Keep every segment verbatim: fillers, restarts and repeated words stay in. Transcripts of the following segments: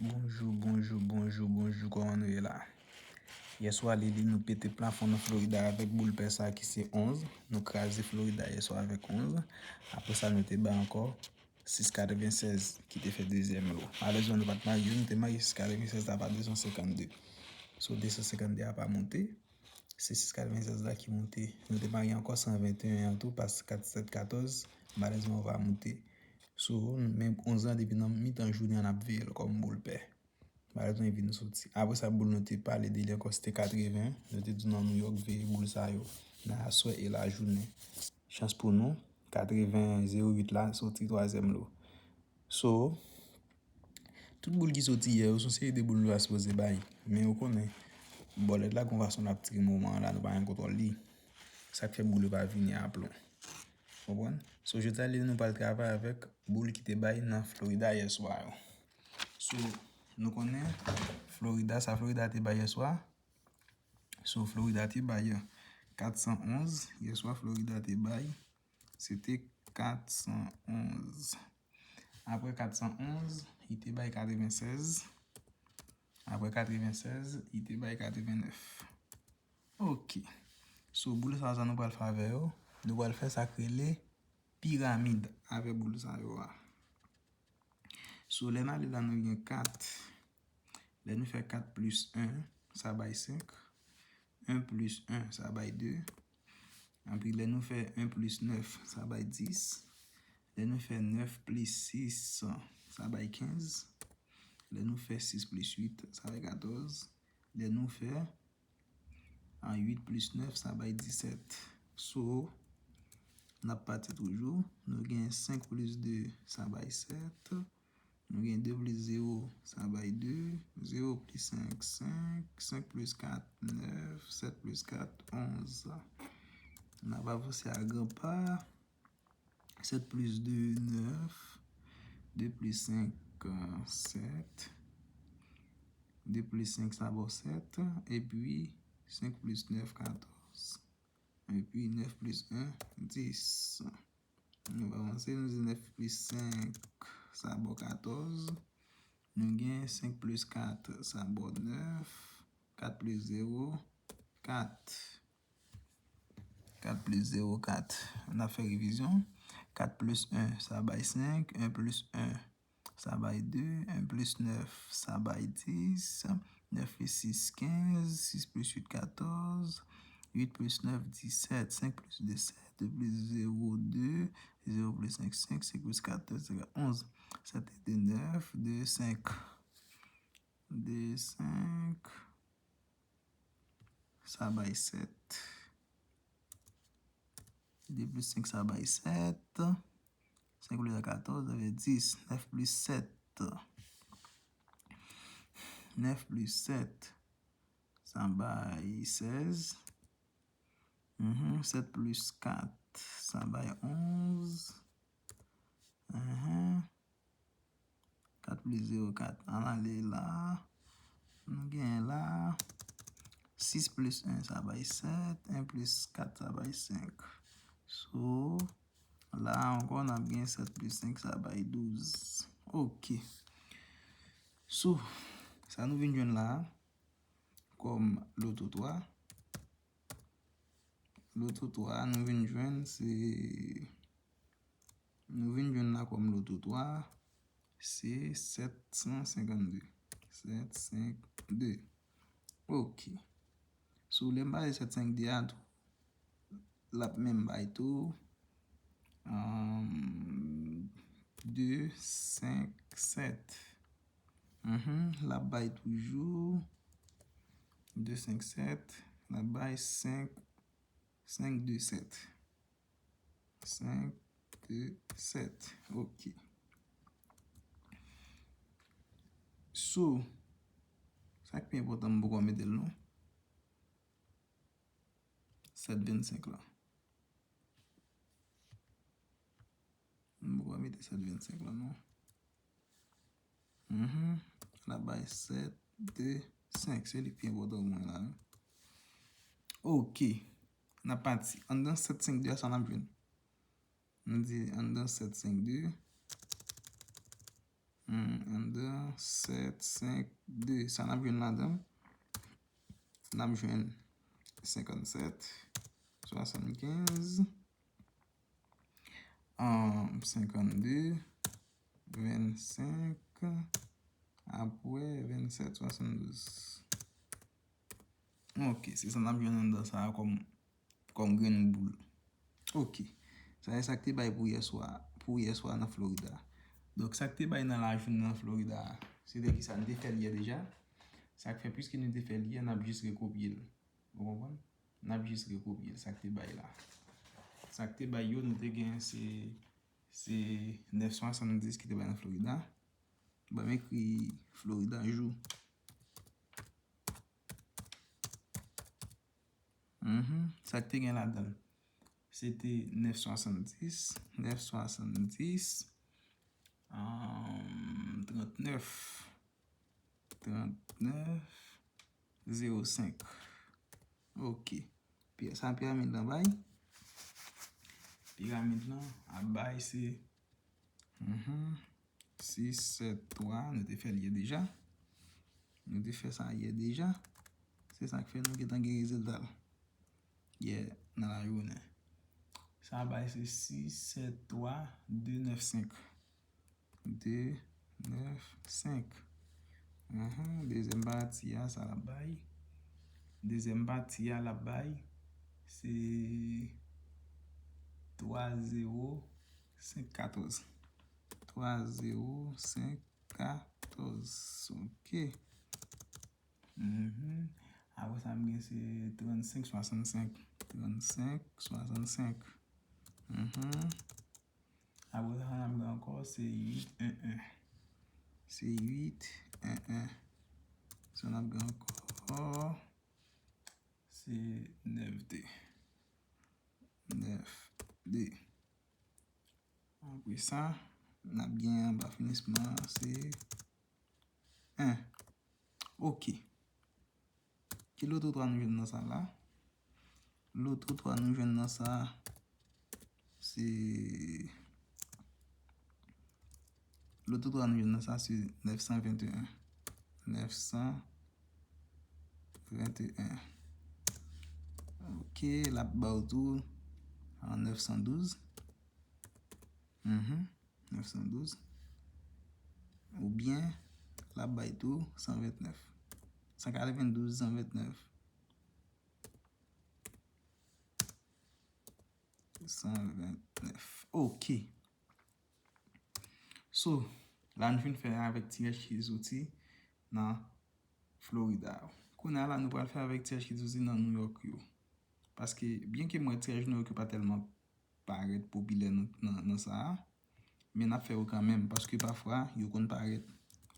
Bonjou, bonjou, bonjou, bonjou, kòman nou ye la? Yèswa, Lili, nou pete plafon nan Florida avèk boul pè sa ki se onz. Nou kraze Florida yèswa avèk onz. Apre sa, nou te bay ankò sis katrevennsèz ki te fè dezyèm lo. Malerezman, nou pa t marye, nou te marye sis katrevennsèz la pa de san senkannde. So, de san senkannde a pa monte. Se sis katrevennsèz la ki monte. Nou te marye ankò san venteyen an tou, pas kat sèt katòz. Malerezman, ou pa monte. So, men onz lan depi nan mitan jounen an n ap veye l kòm boul pè. Malerezman, li vin soti. Apre sa, boul nou te pale de li ankò, se te katreven. Nou te di nan Nouyòk, veye boul sa yo nan aswè e lajounen. Chans pou nou, katreven zewo uit la soti twazyèm lo. So, tout boul ki soti yè yo, se yon seri de boul nou ta sipoze bay. Men ou konnen, bòlèt la gon fason l ap tire moman an la, nou pa gen kontwòl li. Sa k fè boul yo pa vini aplon. Konprann? So, jodi a, nou pral travay avèk boul ki te bay nan Florida yèswa yo. So, nou konnen Florida, sa Florida te bay yèswa. So, Florida te bay kat san onz. Yèswa, Florida te bay, se te kat san onz. Apre kat san onz, li te bay katrevennsèz. Apre katrevennsèz, li te bay katrevennèf. Ok. So, boul sa, sa nou pral fè avè yo? Nou pral fè sa k rele piramid avè boul sa yo a. So, lè n ale la, nou gen kat. Lè nou fè kat plis en, sa bay senk. En plis en, sa bay de. Epi lè nou fè en plis nèf, sa bay dis. Lè nou fè nèf plis sis, sa bay kenz. Lè nou fè sis plis uit, sa bay katòz. Lè nou fè an uit plis nèf, sa bay disèt. So, n ap pati toujou. Nou gen senk plis de, sa bay sèt. Nou gen de plis zewo, sa bay de. Zewo plis senk, senk. Senk plis kat, nèf. Sèt plis kat, onz. N ap avanse a gran pa. Sèt plis de, nèf. De plis senk, sèt. De plis senk, sa ba w sèt. Epi, senk plis nèf, katòz. Epi, nèf plis en, dis. Nou avanse, nou di nèf plis senk, sa ba w katòz. Nou gen senk plis kat, sa ba w nèf. Kat plis zewo, kat. Kat plis zewo, kat. N ap fè revizyon. Kat plis en, sa bay senk. En plis en, sa bay de. En plis nèf, sa bay dis. Nèf plis sis, kenz. Sis plis uit, katòz. Uit plis nèf, disèt. Senk plis de, sèt. De plis zewo, de. Zewo plis senk, senk. Senk plis katòz, sa bay onz. Sèt e de, nèf. De, senk. De, senk. Sa bay sèt. De plis senk, sa bay sèt. Senk plis katòz, sa fè dis. Nèf plis sèt. Nèf plis sèt, sa bay sèz. Mhm, sèt plis kat, sa bay onz. Mhm. Kat plis zewo, kat. Ann ale la. Nou genyen la. Sis plis en, sa bay sèt. En plis kat, sa bay senk. So, la ankò, n ap gen sèt plis senk, sa bay douz. Ok. So, sa nou vin jwenn la a, kòm loto twa. Loto twa a, nou vin jwenn, se, nou vin jwenn la kòm loto twa a, se sèt san senkannde. Sèt senk de. Ok. So, lè m pase sèt senk de a tou, l ap menm bay tou, um, de senk sèt. Mhm, l ap bay toujou de senk sèt, l ap bay senk, senk de sèt. Senk de sèt. Ok. So, sa k pi enpòtan, m poko mete l non. Sèt vennsenk la. M poko mete sèt vennsenk la non. Mhm. L ap bay sèt, de, senk. Se li k pi enpòtan pou mwen la, wi. Ok. N ap pati. Anndan sèt senk de a, sa n ap jwenn? Nou di anndan sèt senk de. Hmm, anndan sèt, senk, de. Sa n ap jwenn ladan? N ap jwenn senkannsèt, swasannkenz, um, senkannde, vennsenk, apre vennsenk, swasanndouz. Ok, se sa n ap jwenn anndan sa a kòm, kòm grenn boul. Ok. Sa se sa k te bay pou yèswa, pou yèswa nan Florida. Donk, sa k te bay nan lajounen nan Florida a, se te ki sa? Nou te fè l yè deja. Sa k fè, piske nou te fè l yè, n ap jis rekopye l. Ou konprann? N ap jis rekopye l, sa k te bay la. Sa k te bay yo, nou te gen se, se nèf swasanndiz ki te bay nan Florida. Ban m ekri Florida jou. Mhm. Sa k te gen ladan l? Se te nèf swasanndiz, nèf swasanndiz, um, trannèf, trannèf, zewo senk. Ok. Pi-, sa piramid lan bay. Piramid lan ap bay se, mhm, sis, sèt, twa, nou te fè l yè deja. Nou te fè sa yè deja. Se sa k fè nou gentan gen rezilta l yè nan lajounen. Sa bay se sis, sèt, twa, de, nèf, senk. De, nèf, senk. Ahan, dezyèm pati a, sa l ap bay. Dezyèm pati a, l ap bay, se twa zewo senk katòz. Twa zewo senk katòz. Ok. Mhm. Apre sa, m gen se trannsenk swasannsenk. Trannsenk swasannsenk. Mhm. Apre sa, n ap gen ankò, se uit en en. Se uit en en. Sa n ap gen ankò, se nèf de. Nèf de. Apre sa, n ap gen anba finisman an, se en. Ok. Ki loto twa nou jwenn nan sa la? Loto twa nou jwenn nan sa, se, loto twa nou jwenn nan sa, se nèf san venteyen. Nèf san venteyen. Ok, l ap ba w tou an nèf san douz. Mhm. Nèf san douz. Oubyen, l ap bay tou san vennèf. San katrevendouz, san vennèf. San vennèf. Ok. So, la nou fin fè avèk tiraj ki soti nan Florida yo. Kounye a la, nou pral fè avèk tiraj ki soti nan New York yo. Paske, byenke m wè tiraj New York yo pa tèlman parèt popilè nan, nan, nan sa a, men n ap fè yo kanmenm, paske pafwa, yo konn parèt.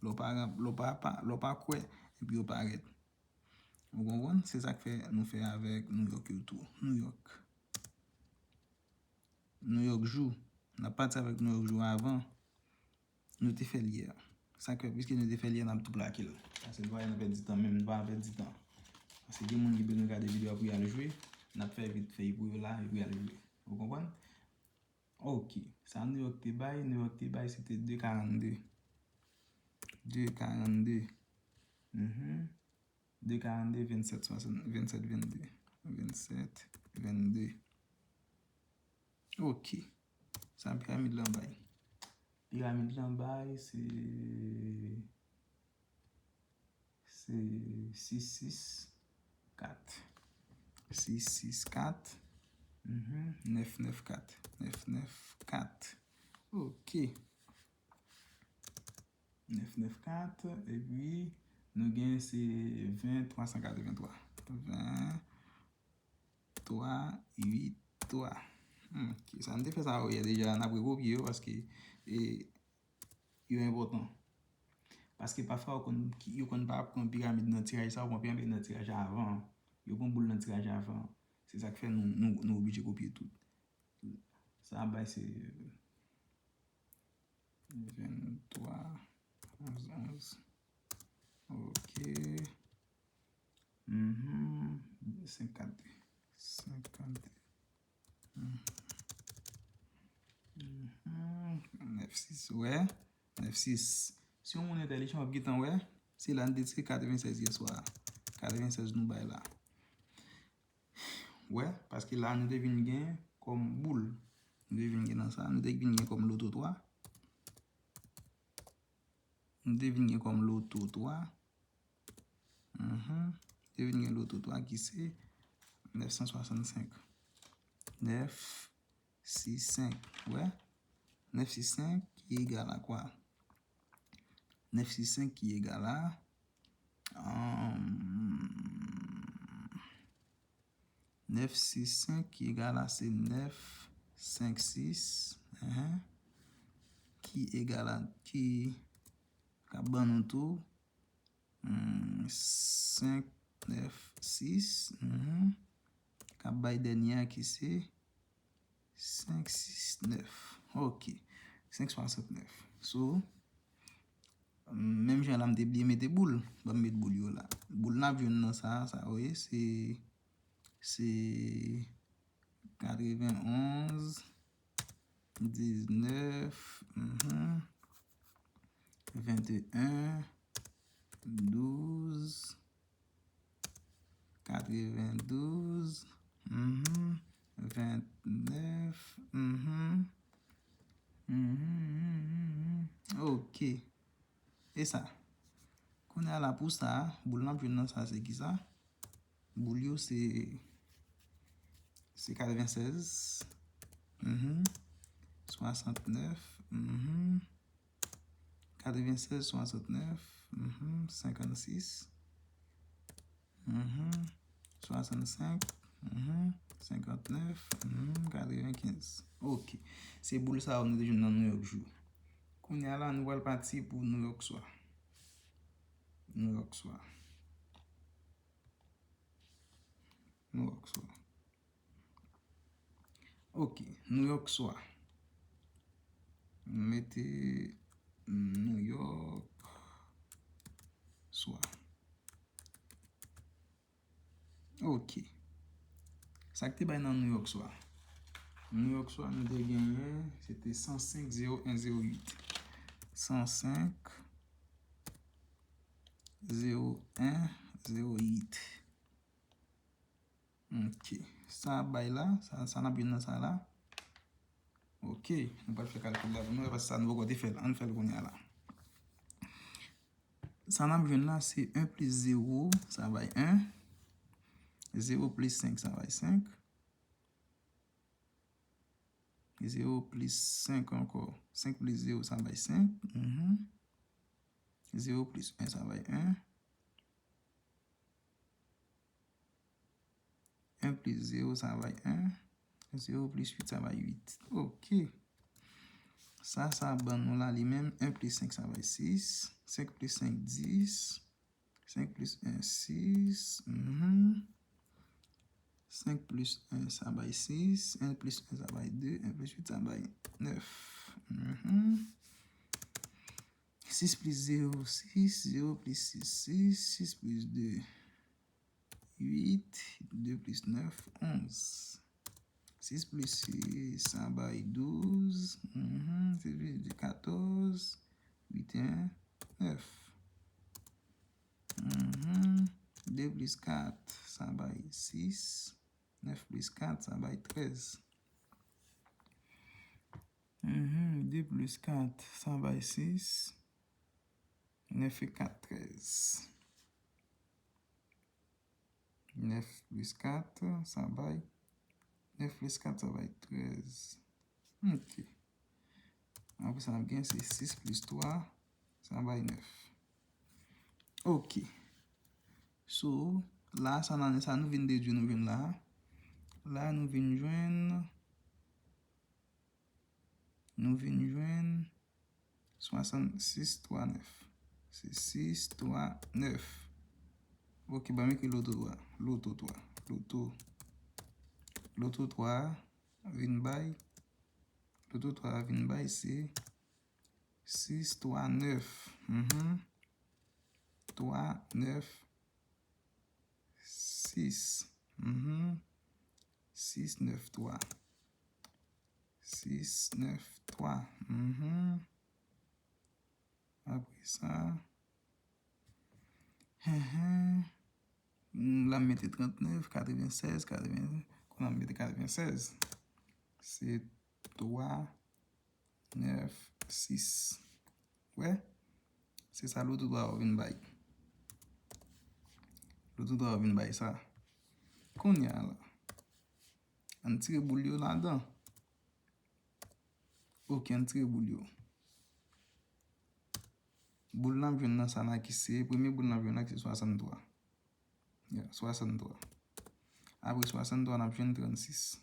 Lè w pa, lè w pa, pa, lè w pa kwè, epi yo parèt. Ou konprann? Se sa k fè nou fè avèk New York yo tou. New York. New York jou. N ap pati avèk New York jou avan. Nou te fè l yè. Sa k fè, piske nou te fè l yè, n ap tou plake l. Paske nou pa nan pèdi tan menm, nou pa nan pèdi tan. Paske gen moun ki bezwen gade videyo a pou y al jwe, n ap fè vit fè pou yo la, epi y al jwe. Ou konprann? Ok. Sa New York te bay, New York te bay, se te de karannde. De karannde. Mhm. De karannde, vennsèt, swasann, vennsèt, vennde. Vennsèt, vennde. Ok. Sa piramid lan bay? Piramid lan bay, se, se sis sis kat. Sis sis kat. Mhm. Nèf nèf kat. Nèf nèf kat. Ok. Nèf nèf kat, epi nou gen se ven twa san katrevenntwa. Ven twa uit twa. Hmm, ok, sa m te fè sa yo yè deja, n ap rekopye yo paske, e, yo enpòtan. Paske pafwa yo konn, yo konn pa pran piramid nan tiraj sa, yo pran piramid nan tiraj avan. Yo pran boul nan tiraj avan. Se sa k fè nou, nou, nou oblije kopye tout. Sa a bay se venntwa, onz, onz. Ok. Mhm. Senkant. Senkant. Mhm. Mhm. Nèf sis, wè. Nèf sis. Si yon moun entèlijan, w ap gentan wè, se la n te tire katrevennsèz yè swa a. Katrevennsèz nou bay la. Wè, paske la nou te vin gen kòm boul. Nou te vin gen nan sa, nou te vin gen kòm loto twa. Nou te vin gen kòm loto twa. Mhm. Te vin gen loto twa ki se nèf san swasannsenk. Nèf sis senk. Wè? Nèf sis senk ki egal a kwa? Nèf sis senk ki egal a, um, nèf sis senk ki egal a se nèf senk sis, mhm, ki egal a, ki k ap ban nou tou, hmm, senk nèf sis, mhm, k ap bay dènye a ki se senk sis nèf. Ok. Senk swasantnèf. So, menm jan la, m te bliye mete boul. Ban m met boul yo la. Boul n ap jwenn nan sa, sa, wi, se, se katrevenonz, diznèf, mhm, venteyen, douz, katrevendouz, mhm, ventnèf, mhm, mhm, mhm, mhm. Ok. E sa. Kounye a la pou sa, boul n ap jwenn nan sa se ki sa? Boul yo se, se katrevennsèz, mhm, swasantnèf, mhm, katrevennsèz, swasantnèf, mhm, senkannsis, mhm, swasannsenk, mhm, senkantnèf, mhm, katrevenkenz. Ok. Se boul sa yo nou te jwenn nan New York jou. Kounye a la, nou pral pati pou New York swa. New York swa. New York swa. Ok, New York swa. Nou mete New York swa. Ok. Sa k te bay nan New York swa? New York swa nou te genyen, se te san senk zewo en zewo uit. San senk zewo en zewo uit. Ok. Sa ap bay la, sa, sa n ap jwenn nan sa la. Ok. Nou pral fè kalkil la pou nou wè, paske sa nou poko te fè l. Ann fè l kounye a la. Sa n ap jwenn la, se en plis zewo, sa bay en. Zewo plis senk, sa bay senk. Zewo plis senk ankò. Senk plis zewo, sa bay senk. Mhm. Zewo plis en, sa bay en. En plis zewo, sa bay en. Zewo plis uit, sa bay uit. Ok. Sa, sa ban nou la, li menm, en plis senk, sa bay sis. Senk plis senk, dis. Senk plis en, sis. Mhm. Senk plis en, sa bay sis. En plis en, sa bay de. En plis uit, sa bay nèf. Mhm. Sis plis zewo, sis. Zewo plis sis, sis. Sis plis de, uit. De plis nèf, onz. Sis plis sis, sa bay douz. Mhm. Sis plis de, katòz. Uit en, nèf. Mhm. De plis kat, sa bay sis. Nèf plis kat, sa bay trèz. Mhm. De plis kat, sa bay sis. Nèf e kat, trèz. Nèf plis kat, sa bay, nèf plis kat, sa bay trèz. Ok. Apre sa, n ap gen se sis plis twa, sa bay nèf. Ok. So, la, sa nan, sa nou vin dedui, nou vin la. La, nou vin jwenn, nou vin jwenn swasannsis twa nèf. Se sis twa nèf. Ok, ban m ekri loto twa. Loto twa. Loto, loto twa vin bay. Loto twa vin bay se sis twa nèf. Mhm. Twa nèf sis. Mhm. Sis nèf twa. Sis nèf twa. Mhm. Ap Apre sa, hen, hen. Mm, la m mete trannèf, katrevensèz, katreven, kounye a m mete katrevensèz. Se twa, nèf, sis. Wè? Se sa loto twa yo vin bay. Loto twa yo vin bay sa. Kounye a la, ann tire boul yo ladan. Ok, ann tire boul yo. Boul n ap jwenn nan sa la ki se, premye boul n ap jwenn la ki se swasanntwa. Ya, swasanntwa. Apre swasanntwa, n ap jwenn trannsis.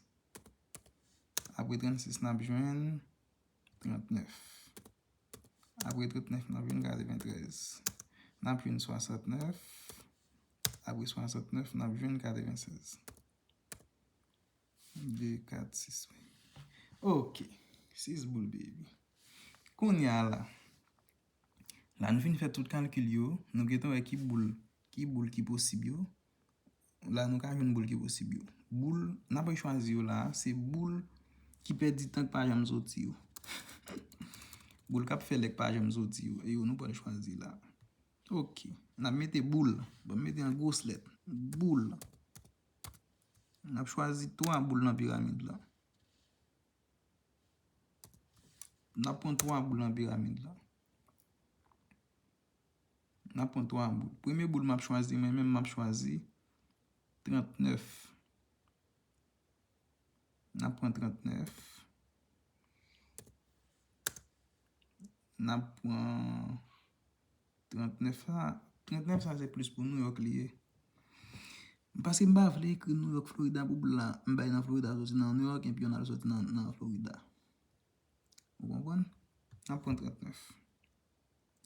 Apre trannsis, n ap jwenn trannèf. Apre trannèf, n ap jwenn katreventrèz. N ap jwenn swasantnèf. Apre swasantnèf, n ap jwenn katrevensèz. De, kat, sis, wi. Ok. Sis boul, baby. Kounye a la, la nou fin fè tout kalkil yo, nou gentan wè ki boul, ki boul ki posib yo. La nou ka jwenn boul ki posib yo. Boul n ap chwazi yo la, se boul ki pèdi tan k pa janm soti yo. Boul k ap fè lè k pa janm soti yo. E yo nou pral chwazi la. Ok. N ap mete boul. Bon, m mete an gwos lèt. Boul. N ap chwazi twa boul nan piramid la. N ap pran twa boul nan piramid la. N ap pran twa boul. Premye boul m ap chwazi, mwen menm m ap chwazi trannèf. N ap pran trannèf. N ap pran trannèf la. Trannèf sa se plis pou New York li ye. Paske m pa vle ekri New York, Florida pou boul la. M bay nan Florida soti nan New York, epi yon al soti nan, nan Florida. Ou konprann? N ap pran trannèf.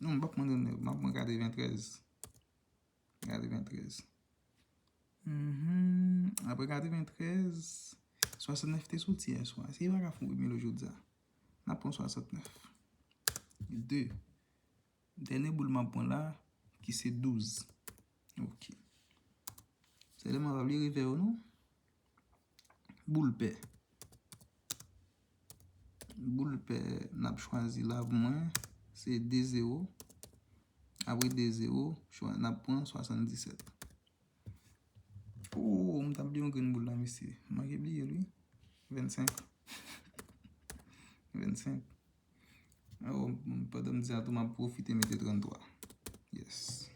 Non, m p ap pran trannèf, m ap pran katreventrèz. Katreventrèz. Mhm. Apre katreventrèz, swasantnèf te soti yèswa. Se pa ka fè yon premye lè jodi a. N ap pran swasantnèf. De. Dènye boul m ap pran la, ki se douz. Ok. Sèlman pa bliye revè yo non. Boul pè. Boul pè n ap chwazi la pou mwen, se de zewo. Apre de zewo, chwa-, n ap pran swasanndisèt. Oh, m t ap bliye yon grenn boul la, mesye. M manke bliye l, wi. Vennsenk. Vennsenk. Oh, pandan m di sa tou, m ap pwofite mete tranntwa. Yes.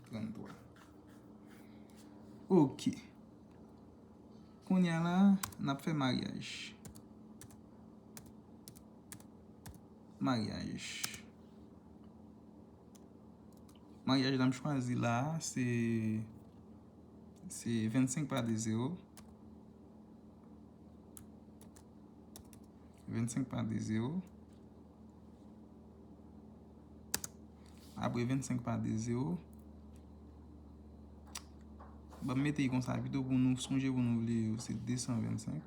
Tranntwa. Ok. Kounye a la, n ap fè maryaj. Maryaj. Maryaj la m chwazi la a, se, se vennsenk pa de zewo. Vennsenk pa de zewo. Apre vennsenk pa de zewo. Ban m mete l konsa pito pou nou sonje pou nou vle yo. Se de san vennsenk.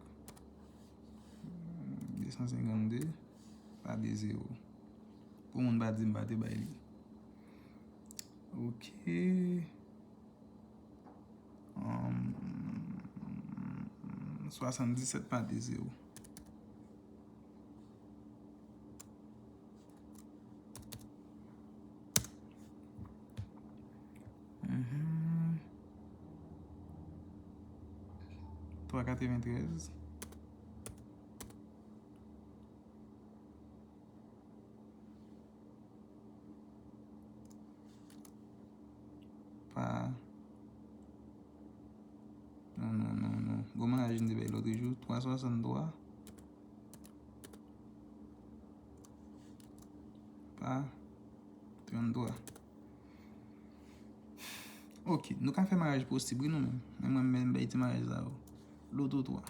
De san senkannde pa de zewo. Pou moun pa di m pa te bay li. Ok. Ahn, swasanndisèt pa de zewo. Mhm. Twa katreventrèz. Pa. Non, non, non, non. Gwo maryaj m te bay lòt jou. Twa swasanntwa. Pa. Tranntwa. Ok, nou ka fè maryaj posib, wi, nou menm. Men mwen, m bay ti maryaj sa yo. Loto twa.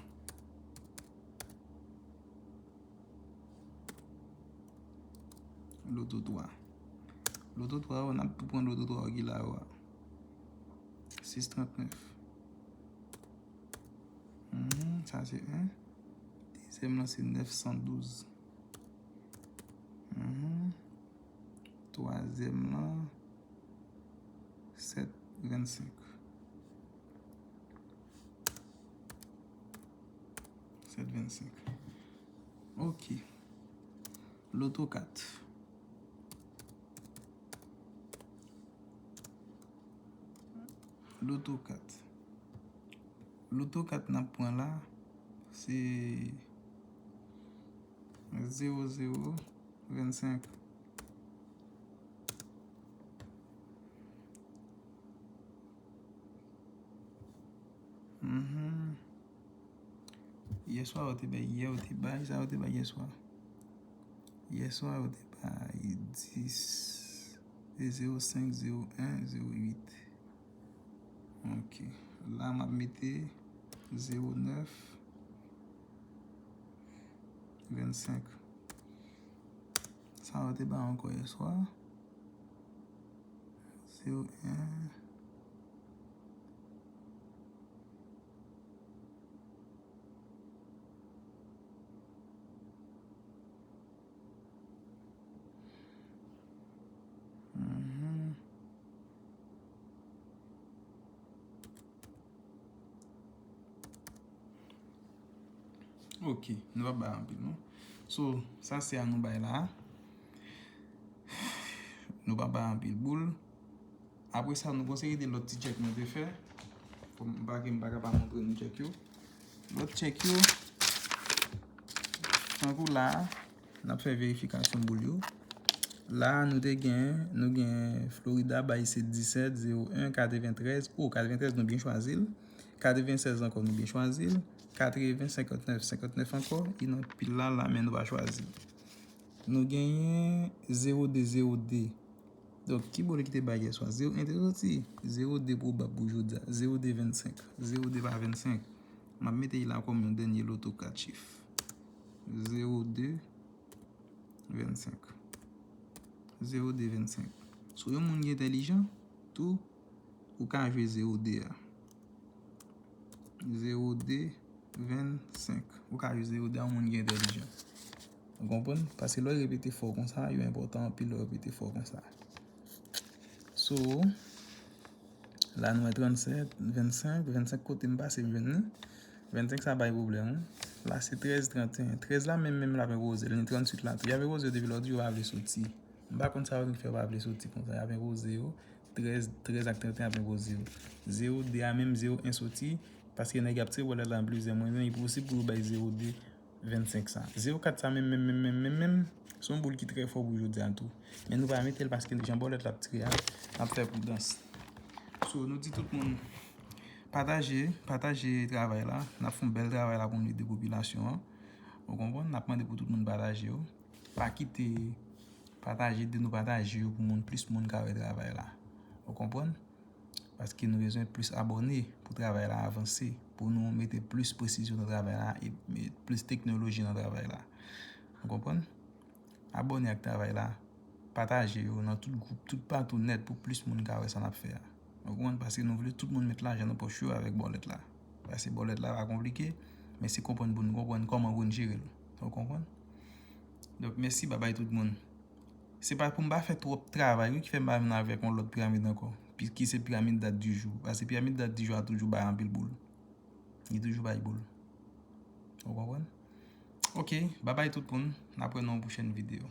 Loto twa. Loto twa yo, n ap tou pran loto twa yo ki la yo a. Sis trannèf. Mhm, sa se en. Dezyèm lan se nèf san douz. Mhm. Twazyèm lan, sèt vennsenk. Sèt vennsenk. Ok. Loto kat. Loto kat. Loto kat n ap pran la, se zewo zewo vennsenk. Mhm. Yèswa, yo te bay, yè, yo te bay, sa yo te bay yèswa. Yèswa, yo te bay dis, zewo senk, zewo en, zewo uit. Ok. La, m ap mete zewo nèf vennsenk. Sa yo te bay ankò yèswa. Zewo en. Mhm. Ok, nou pa bay anpil, non. So, sa se a nou bay la. Nou pa bay anpil boul. Apre sa, nou gon seri de lòt ti tchèk nou te fè. Kòm m pa gen, m pa ka pa montre nou tchèk yo. Lòt tchèk yo, tankou la, n ap fè verifikasyon boul yo. La, nou te gen, nou gen Florida bay se disèt, zewo en, katreventrèz. O, katreventrèz, nou byen chwazi l. Katrevennsèz ankò, nou byen chwazi l. Katreven, senkantnèf, senkantnèf ankò. E nan pil la, la, men nou pa chwazi l. Nou genyen zewo de, zewo de. Donk, ki bòlèt ki te bay yèswa? Zewo en te soti. Zewo de pwobab pou jodi a. Zewo de vennsenk. Zewo de pa vennsenk. M ap mete l la kòm yon dènye loto kat chif. Zewo de vennsenk. Zewo de vennsenk. Si w yon moun ki entèlijan, tou, ou ka jwe zewo de a. Zewo de vennsenk. Ou ka jwe zewo de a, yon moun ki entèlijan. Ou konprann? Paske lè w repete fò konsa, yo enpòtan anpil lè w repete fò konsa. So, la nou wè trannsèt, vennsenk, vennsenk kote m pase m jwenn li. Vennsenk sa bay pwoblèm, wi. La se trèz, tranteyen. Trèz la menm, menm l ap enpoze l. Ni trantuit la tou. Y ap enpoze yo depi lòt jou yo pa vle soti. M pa konn sa yo vin fè yo pa vle soti konsa. Y ap enpoze yo. Trèz, trèz ak tranteyen ap enpoze yo. Zewo de a menm, zewo en soti. Paske nèg ap tire bòlèt la an plizyè mwayen, men li posib pou yo bay zewo de vennsenk sa. Zewo kat sa menm, menm, menm, menm, menm, menm, se yon boul ki trè fò pou jodi a tou. Men nou pa mete l paske jan bòlèt la ap tire a, n ap fè pridans. So, nou di tout moun, pataje, pataje travay la. N ap fè yon bèl travay la pou nou ede popilasyon an. Ou konprann? N ap mande pou tout moun pataje yo. Pa kite pataje, ede nou pataje yo pou moun, plis moun ka wè travay la. Ou konprann? Paske nou bezwen plis abòne pou travay la avanse, pou nou mete plis presizyon nan travay la e met plis teknoloji nan travay la. Ou konprann? Abòne ak travay la, pataje yo nan tout gwoup, tout patou nèt pou plis moun ka wè sa n ap fè a. Ou konprann? Paske nou vle tout moun met lajan nan pòch yo avèk bòlèt la. Paske bòlèt la pa konplike, men se konprann pou nou konprann kòman pou n jere l. Ou konprann? Donk, mèsi, babay tout moun. Se pa pou m pa fè twòp travay, wi, ki fè m pa vin avèk yon lòt piramid ankò, pi-, ki se piramid dat di jou. Paske piramid dat di jou a toujou bay anpil boul. Li toujou bay boul. Ou konprann? Ok, babay tout moun. N ap wè nan yon pwochèn videyo.